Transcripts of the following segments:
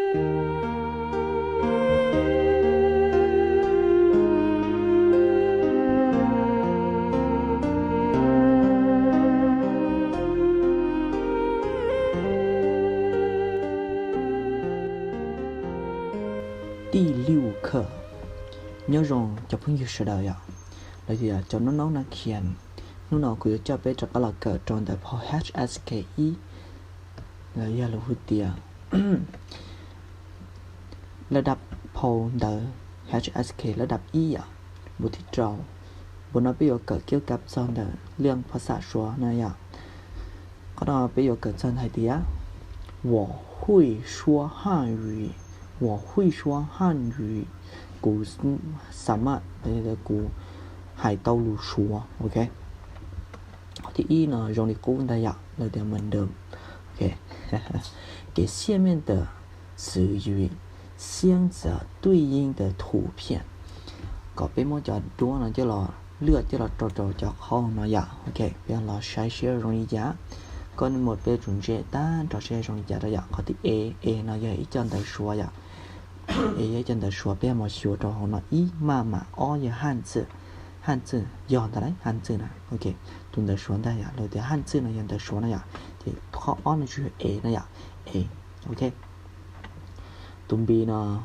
第六课, nyob zoo cov phooj ywg sawv daws yom, los yog cov nub nub no khian, hnub no kuv yuav coj peb rov qab los kawm rau ntawm phau H S K ib, los yog lus hais tias lab dab phau ntawv H S K lab dab ib yom, npu thib rau. Npu no peb yuav kawm kiab kab txog ntawm liaj phas xas Suav no yom. Qhov no peb yuav kawm txog hais tias 我会说汉语, 我会说汉语, kuv xam maj, kuv hais tau lus Suav, ok. Qhov thib ib no zoo li qub ntag yom, lawv tias เหมือนเดิม, ok. 给下面的词语选择对应的图片. Kom peb muab cov duab no coj los lwaj coj los rau rau cov qhov no yom, ok. Peb los saib seb zoo li cas. Koj mus peb tsum ntse tag nrho seb zoo li cas rau yom. Qhov thib e, e no yog ib co ntawv Suav yom. E yog ib co ntawv Suav, peb mus xyuas rau hauv no, ib maj mam, ob yog 汉字, 汉字 yog ntag lauj, 汉字 na, ok. Tus ntawv Suav ntag yom, lawv tias 汉字 no yog ntawv Suav no yom, ces qhov ob no tsis yog e no yom, e, ok. Tus npis no,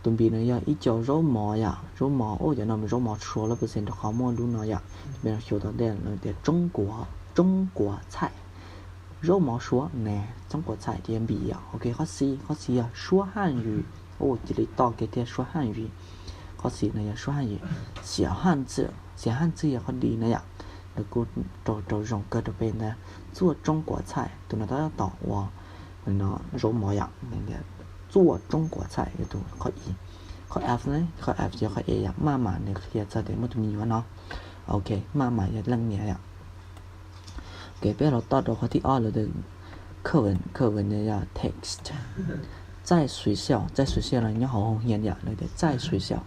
tus npis no yog ib co zaub mov yom, zaub mov, ua cov no zaub mov Suav lawm pes xees rau qhov muaj lub no yom. Peb los xyuas tom ntej lawv tias 中国菜, zaub mov Suav ne, 中国菜 ces yog npis yom, ok. Qhov xis, qhov xis yog 说汉语, ua cia li to kiag tiag, 说汉语. Qhov xis no yog 说汉语, 写汉字, 写汉字 yog qhov dis no yom. Lawv kuj rau rau zoo kawg rau peb ntag, 做中国菜, tus no tab tom ua zaub mov yom, 做中国菜 yog tus qhov i. Qhov f, qhov f yog qhov e yom, maj mam, nws qhia txog tias muaj tus me nyuam no, ok, maj mam yog leej niam yom. Ok, peb los toj rau qhov thib ob lawm, 课文, 课文 no yog text. 在学校, 在学校 no nyob hauv hoo hias yom, lawv tias 在学校.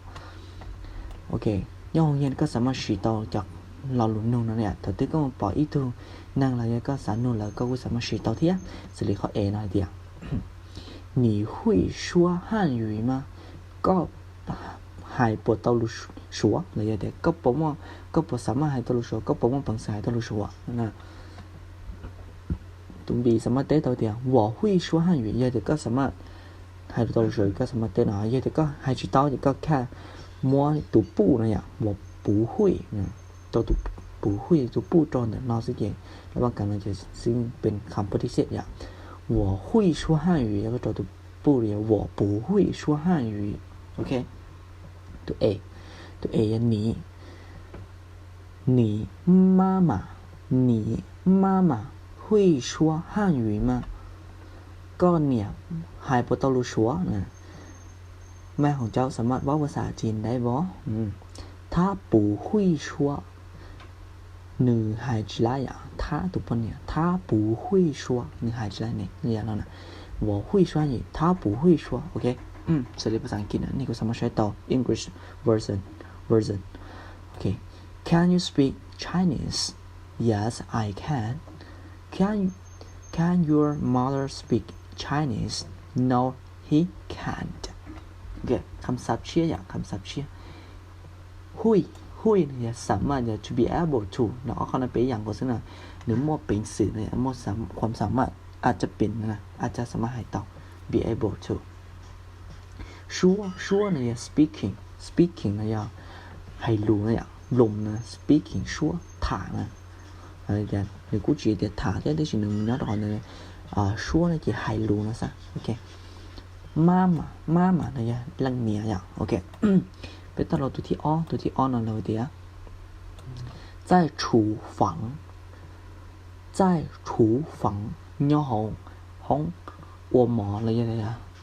Ok, nyob hoo hias koj xav maj siv tau cov lo lus nug no yom, thaum twg koj mus pom ib tug neeg los yog koj xav nug lawv koj kuj xav maj siv tau thiab. Xws li qhov e no hais tias 你会说汉语吗? Koj hais puas tau lus Suav, los yog tias koj puas muaj, koj puas xav maj hais tau lus Suav, koj puas muaj peev xwm hais tau lus Suav? Tus npis xav maj teb tau tias 我会说汉语, yog tias koj xav maj hais tau lus Suav, koj xav maj teb no, yog tias koj hais tsis tau ces koj khaj muab tus 不 no yom, 我不会, rau tus 不会, tus 不 rau ntawm no xwb ces lawv pab kas no ces xwb pes kham pab tib xej yom. 我会说汉语 yog koj rau tus 不 li, 我不会说汉语, ok. Tus e, tus e yog 你, 你妈妈, 你妈妈会说汉语吗? Koj niam hais puas tau lus Suav? Maj hoom caub xav maj vaub vas xav tsis ntev vov. 他不会说, nws hais tsis laib yom, 他 tus poj niam, 他不会说, nws hais tsis laib ne, yog no na. 我会说汉语, 他不会说, ok. Xws li phas xas Askiv na, nej kuj xav maj saib tau English version, version. Ok. Can you speak Chinese? Yes, I can. Can, can your mother speak Chinese? No, he can't. Ok, kham xav tshiab yom, kham xav tshiab. 会, 会 no yog xav maj, yog to be able to, no ob qho no peb yam nkaus xwb na. Nws muaj peev xwm no, muaj ความสามารถ, อาจจะเป็น no, อาจจะ xav maj hais tau, be able to. 说, 说 no yog speaking, speaking no yog hais lus no yom, lus no speaking, 说 tham na. Nws kuj tsis tias tham thiab tab sis nws nyob rau qhov nws, 说 no ces hais lus no xwb, ok. 妈妈, 妈妈 no yog leej niam yom, ok. Peb toj los tus thib ob, tus thib ob no lawv tias 在厨房, 在厨房, nyob hauv hoob ua mov los yog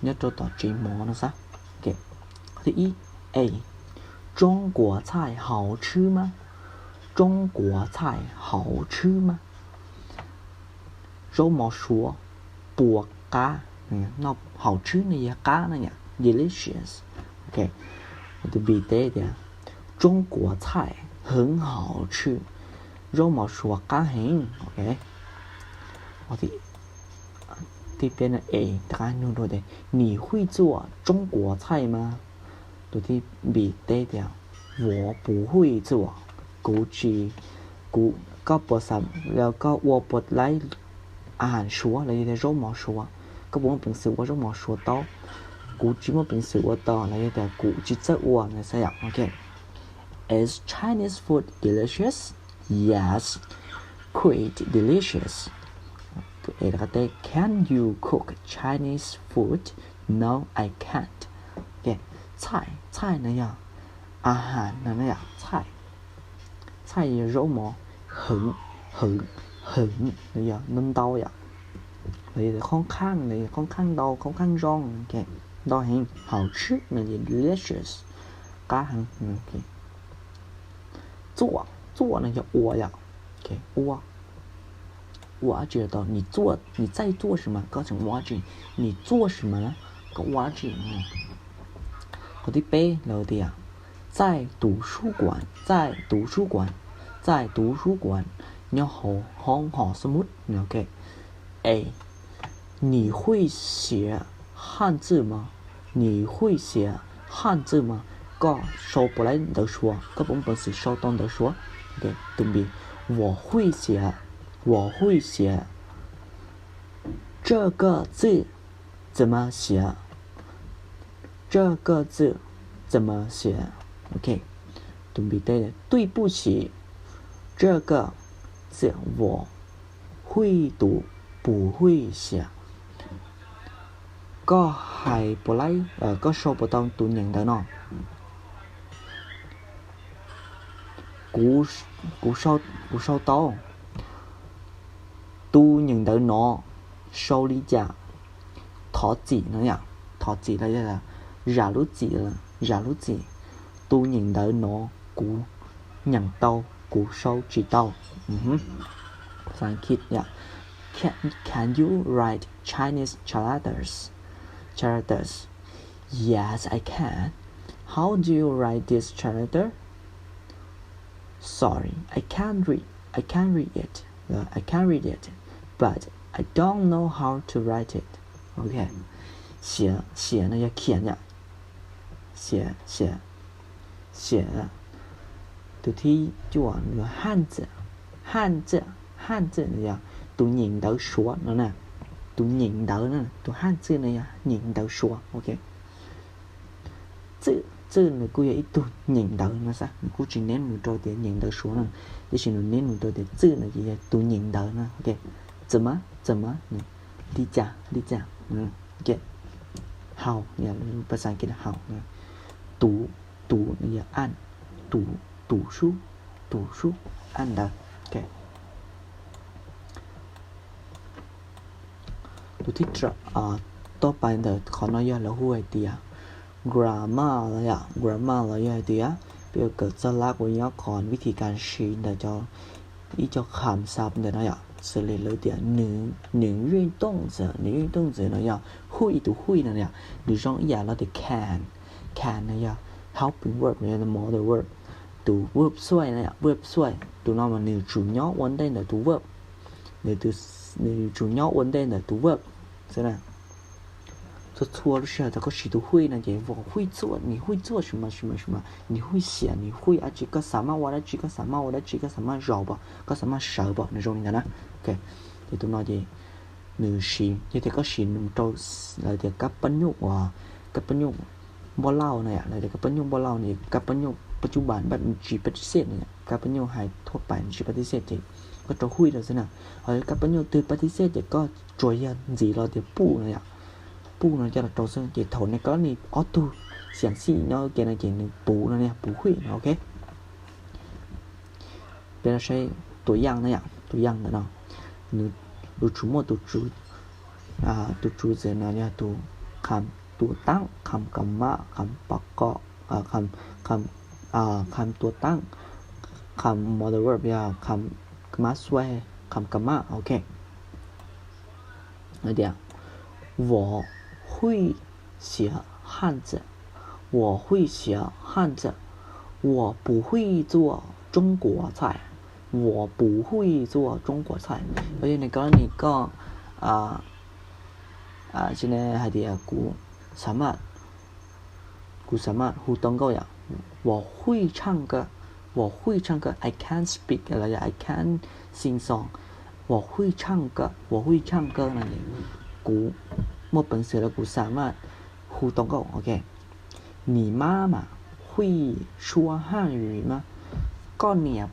nyob rau tom tsev mov no xwb. Qhov thib ib, a, 中国菜好吃吗? 中国菜好吃吗? Zaub mov Suav puas qab? Noj, 好吃 no yog qab na yom, delicious. Ok, tus B teb tias 中国菜很好吃, zaub mov Suav qab heev. Ok, Thib peb no, A rov qab nug dua tias, 你会做中国菜吗? Tus thib B teb tias, 我不会做. Kuv tsis, kuv, koj puas xav, los koj ua puas laib a has suav los yog tias zaub mov suav? Koj puas muaj peev xwm ua zaub mov suav tau? Kuv tsis muaj peev xwm ua tau los yog tias kuv tsis txawj ua no xwb yom. Ok. Is Chinese food delicious? Yes, quite delicious. Tus A rov qab teb, can you cook Chinese food? No, I can't. Ok, 菜, 菜 no yog a has no na yom, 菜, 菜 yog zaub mov, 很, 很, 很 no yog ntau ntau yom. Los yog ค่อนข้าง no yog ค่อนข้าง ntau, ค่อนข้าง zoo, ntau heev. 好吃 no yog delicious, qab heev. 做, 做 no yog ua yom. Ua, ua dab tsi los tau. 你在做什么? Koj tseem ua dab tsi? 你做什么? Koj ua dab tsi? Qhov thib peb lawv tias, 在图书馆, 在图书馆, 在图书馆, nyob hauv hoob hom xab mub. Ok. A, 你会写汉字吗? 你会写汉字吗? Koj sau puas laib ntawv suav? Koj puas muaj peev xwm sau tau ntawv suav? Tus B, 我会写, 我会写. 这个字怎么写? 这个字怎么写? Ok. Tus B teb, 对不起, 这个字我会读不会写. Koj hais puas laib, koj sau puas tau tus nyeem ntawv no? Kuv, kuv sau tau. Tus nyeem ntawv no sau li cas? Thov txim no yom, thov txim los yog zam lub txim, zam lub txim. Tus nyeem ntawv no kuv nyeem tau, kuv sau tsis tau. Can, can you write Chinese characters? Characters. Yes, I can. How do you write this character? Sorry, I can't read, I can't read it. Uh, I can't read it, but I don't know how to write it. Ok. 写, 写 no yog khiav yom. 写, 写, 写. Tus thib cuaj, 汉字, 汉字, 汉字 no yog tus nyeem ntawv suav no na. Tus nyeem ntawv na, tus 汉字 no yog nyeem ntawv suav. Ok. Txwj, txwj nws kuj yog ib tug nyeem ntawv no xwb, nws kuj tsis neb nws rau tias nyeem ntawv suav no, tiam sis nws neb nws rau tias txwj no ces yog tus nyeem ntawv no. Ok. 怎么, 怎么, li cas, li cas. Hau, yog phas xas Askiv hau. Tus, tus no yog อ่าน, tus, tus sub, tus sub, อ่าน ntawv. Ok. Tus thib, tuaj pais ntawm qhov no yog lawv hu hais tias grammar los yom, grammar los yog hais tias, peb yuav kawm txog lab kuv nyob qhov วิธีการ siv ntawm cov, ib co kham xav ntawm no yom, xws li lawv tias 能运动者, 能运动者 no yog 会, tus 会 no yom, nws zoo ib yam los tias can, can no yog helping verb, no yog modal verb, tus verb xuaij no yom, verb xuaij, tus no mas nws tsum nyob ua ntej ntawm tus verb, nws, nws tsum nyob ua ntej ntawm tus verb xwb na. Txhua txhua lub sij hawm thaum koj siv tus 会 no ces 我会做, 你会做什么什么什么, 你会写, 你会 dab tsi, koj xav maj ua dab tsi, koj xav maj ua dab tsi, koj xav maj zaum pom, koj xav maj sawv pom, nws zoo li ntawd na. Ok, ces tus no ces nws siv, yog tias koj siv nws rau, lawv tias kab paj nyuj uas, kab paj nyuj npoj lauj na yom, lawv tias kab paj nyuj npoj lauj no, kab paj nyuj pab cub npas npaj tsis pab tib xej na yom, kab paj nyuj hais thuaj pais tsis pab tib xej ces koj rau 会 rau xwb na. Ho kab paj nyuj twg pab tib xej ces koj tsuas yog ntxiv los tias 不 no yom, 不 no coj los rau xwb. Ces thaum nej koj ni ob tug xiam xij nyob ua ke no ces nws 不 no, 不会 no. Ok, peb los saib tus yaj na yom, tus yaj ntawm no, nws, nws tsum muaj tus tswv, tus tswv txawm no yog tus kham tua taab, kham ka mab, kham pov qo, kham, kham tua taab, kham modal verb yog kham ka mab xuaij, kham ka mab. Ok, hais tias 我会写汉字, 我会写汉字, 我不会做中国菜, 我不会做中国菜. Yog nej koj ni koj, Ces hais tias kuv สามารถ, kuv สามารถ hu tau nkauj yom. 我会唱歌, 我会唱歌, I can speak los yog I can sing song. 我会唱歌, 我会唱歌 no kuv muaj peev xwm los kuv สามารถ hu tau nkauj, ok. 你妈妈会说汉语吗? Koj niam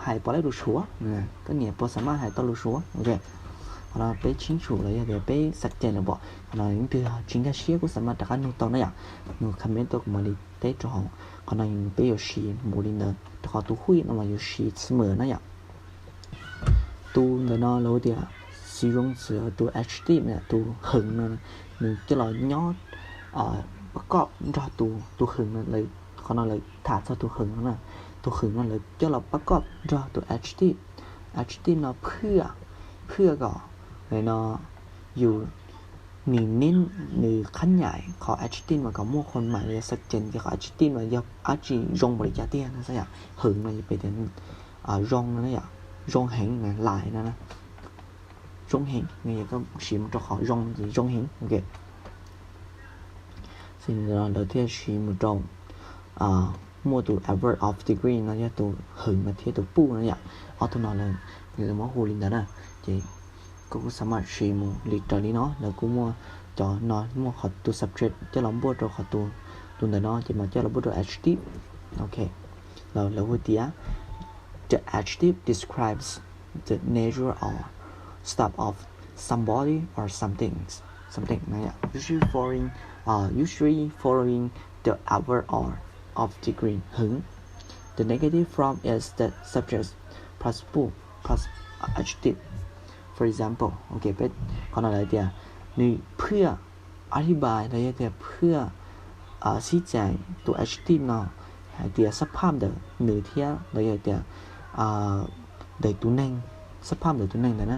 hais puas tau lus Suav? Koj niam puas สามารถ hais tau lus Suav? Ok. Qhov no peb 清楚 los yog tias peb ชัดเจน lawm pom, qhov no leej twg tsis nkag siab kuj สามารถ rov qab nug tau na yom. Nug comment tuaj kuv mam li teb rau hauv. Qhov no peb yuav siv mus li ntawd rau qhov tus 会 no mas yuav siv เสมอ na yom. Tus ntawm no lawv hu tias 形容词, tus adjective na, tus 很 no, nws coj los nyob pab koj nrog tus, tus 很 no, qhov no lawv tham txog tus 很 no na. Tus 很 no lawv coj los pab koj nrog tus adjective. Adjective no เพื่อ, เพื่อ kom no yus, nws, nws qhab nyaim qhov adjective mas kom muaj ความหมาย los yog ชัดเจน tias qhov adjective mas yog dab tsi zoo npaum li cas tiag no xwb yom. 很 no yog peb tias zoo no na yom, zoo heev, lais no, zoo heev no yog koj siv mus rau qhov zoo ces zoo heev, ok. Lawv thiaj siv mus rau muaj tus adverb of degree no yog tus 很 no thiab tus 不 no yom. Ob tug no lawv muab hu li ntawd na. Ces koj kuj สามารถ siv mus li raws li no, lawv kuj muaj cov no, muaj qhov tus subject coj los npuaj rau qhov tus, tus ntawm no ces mas coj los npuaj rau adjective, ok. Lawv hu tias the adjective describes the nature or stuff of somebody or something, something, usually following, usually following the adverb of degree 很. The negative form is the subject plus 不 plus adjective. For example, ok, qhov no lawv tias nws เพื่อ อธิบาย los yog tias เพื่อ sib txais tus adjective no hais tias สภาพ ntawm nws thiab los yog tias ntawm tus neeg, สภาพ ntawm tus neeg ntawd na,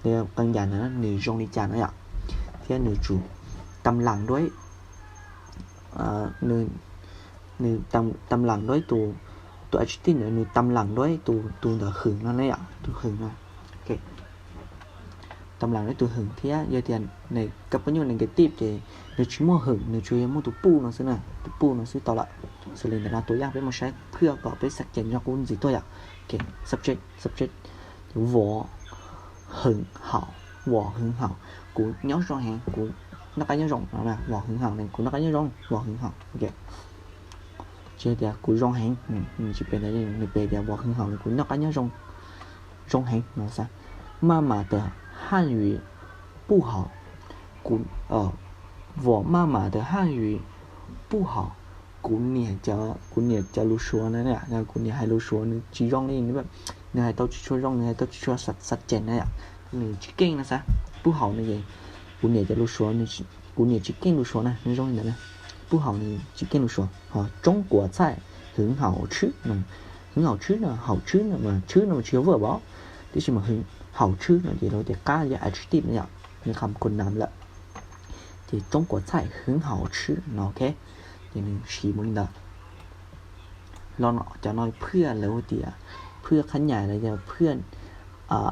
los yog qee yam ntawd nws zoo li cas no yom, thiab nws tsum กำลังด้วย, nws กำลังด้วย tus, tus adjective ntawd nws กำลังด้วย tus, tus ntawm 很 no ne yom, tus 很 no, กำลังด้วย tus 很 thiab yog tias kab poj nyuj negative ces nws tsis muaj 很, nws tsuas yog muaj tus 不 no xwb na, tus 不 no xwb tau lawm. Xws li ntawm no tus yaj peb mus saib เพื่อ kom peb ชัดเจน nyob qub ntxiv tuaj yom. Ok, subject, subject, 我很好, 我很好, kuv nyob zoo heev, kuv noj qab nyob zoo, 我很好 ne, kuv noj qab nyob zoo, 我很好, ok. Tsis tias kuv zoo heev, nws tsis pem ntawd, nws pem tias 我很好 ne, kuv noj qab nyob zoo, zoo heev no xwb. 妈妈的汉语不好, 我妈妈的汉语不好, kuv niam, kuv niam cov lus Suav na, kuv niam hais lus Suav nws tsis zoo li, nws hais tau tsis tshua zoo, nws hais tau tsis tshua ชัดเจน na yom, nws tsis keej no xwb. 不好 no es kuv niam cov lus Suav, kuv niam tsis keej lus Suav na, nws zoo li ntawd na. 不好 nws tsis keej lus Suav. 中国菜很好吃, 很好吃 no, 好吃 no mas 吃 no mas tsis yog verb os, tiam sis mas 很好吃 no ces lawv tias qab yog adjective no yom, nws qhov คนนั้น lawm. Ces 中国菜很好吃 no, ok. Ces nws siv mus li ntawd. Los cov no เพื่อ lawv hu tias เพื่อ qhab nyais los yog เพื่อ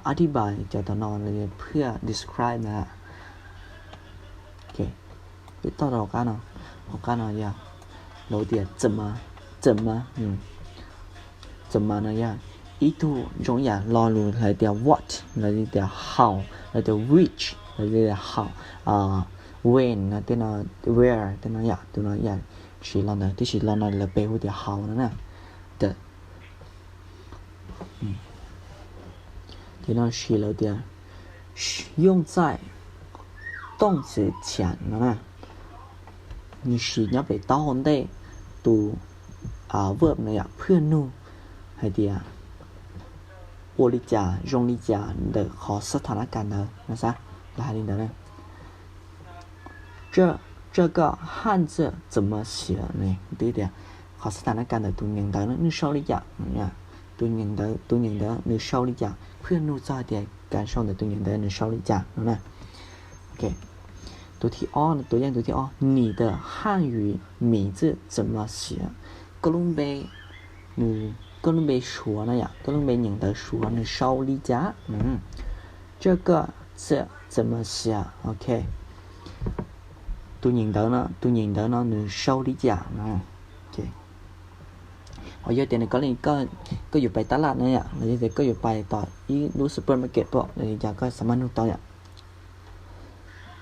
อธิบาย, cov tom no los yog เพื่อ describe na. Ok, peb toj rau hauv qab no, hauv qab no yog lawv tias 怎么, 怎么, 怎么 no yog ib tug zoo ib yam lo lus, lawv tias what, lawv tias how, lawv tias which, lawv tias how, when no, tej no, where, tej no yom, tus no yam siv lo ntawd, tiam sis lo no lawv pem hu tias how no na. Ces no siv lawv tias 用在动词前 no na. Nws siv nyob pem taub hau ntej tus verb no yom, เพื่อ nug hais tias ua li cas, zoo li cas ntawm qhov สถานการณ์ ntawd no xwb, lawv hais li ntawd na. 这个汉字怎么写 ne, twb tias qhov สถานการณ์ ntawm tus nyeem ntawv no nws sau li cas, tus nyeem ntawv, tus nyeem ntawv nws sau li cas, เพื่อ nug txog hais tias การ sau ntawm tus nyeem ntawv nws sau li cas no na. Tus thib ob, tus yeej tus thib ob, 你的汉语名字怎么写? Koj lub npe, koj lub npe Suav na yom, koj lub npe nyeem ntawv Suav nws sau li cas? 这个字怎么写? Ok. Tus nyeem ntawv no, tus nyeem ntawv no nws sau li cas no. Ho yog tias nws koj li, koj yuav pais tab laj na yom, los yog tias koj yuav pais tom ib lub supermarket pom li cas koj xav maj nug tau yom.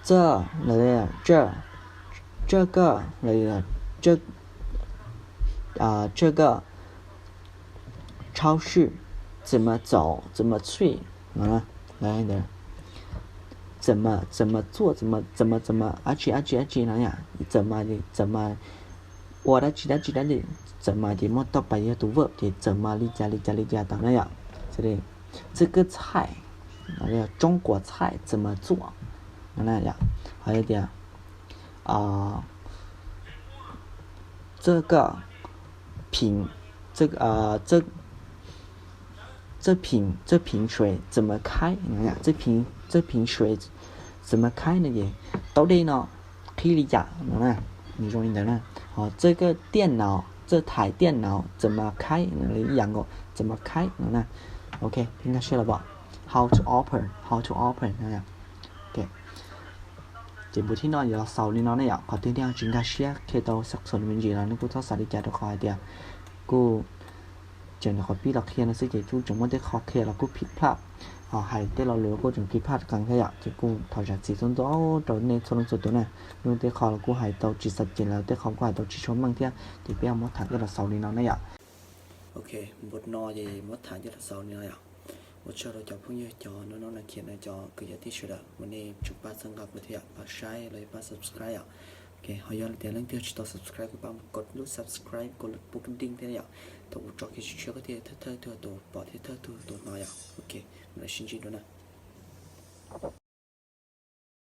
这, 这个, 这个超市怎么走怎么去 no. 怎么, 怎么做, 怎么, 怎么, 怎么, dab tsi, dab tsi, dab tsi no yom. 怎么, 怎么, ua dab tsi, dab tsi, dab tsi, 怎么 ces muab tauj pas yog tus verb ces 怎么 li cas, li cas, li cas tau na yom. 这个菜, 中国菜怎么做 no na yom. Ho tias 这个瓶, 这, 这瓶, 这瓶水怎么开 no, 这瓶, 这瓶水怎么开 no ces taub dej no qhib li cas no na. Nws zoo li ntawd na. Ho 这个电脑, 这台电脑怎么开 no ib yam nkaus, 怎么开 no na. Ok, nkag siab los pom. How to open, how to open no. Ces npus thib no yuav los xaus li no ne yom. Qhov twg nej ho tsis nkag siab qhia tau xav xaus me ntsis los nej kuj txhob xav li cas rau qhov hais tias kuj tseem nyuam qhuav pib los qhia no xwb ces kuj tseem muaj tej qho qhia los kuj phim plaj, ho hais tej lo lus kuj tseem phim plaj qees thiab yom. Ces kuj thov zam txim txhua ntua rau nej txhua leej txhua tus na. Muaj tej qho los kuj hais tau tsis xav ces lawm, tej qho kuj hais tau tsis tshua meej thiab, ces peb ho muab tham coj los xaus li no na yom. Ok, npus no ces muab tham coj los xaus li no yom. Ua tsaug rau cov phooj ywg cov no no na khiav na, cov kwv cov tij sawv daws, uas nej tseem pab txhawb nqa kuv thiab yom, pab saib los yog pab subscribe yom. Ok, ho yog tias leej twg tsis tau subscribe kuj pab mus kov lub subscribe, kov lub pub kab dij thiab yom. Thaum kuv tso kev tsis tshiab koj thiaj thawj thawj tug tus pom thiab thawj tug tus hnov yom. Ok, mus sib ntsib dua na.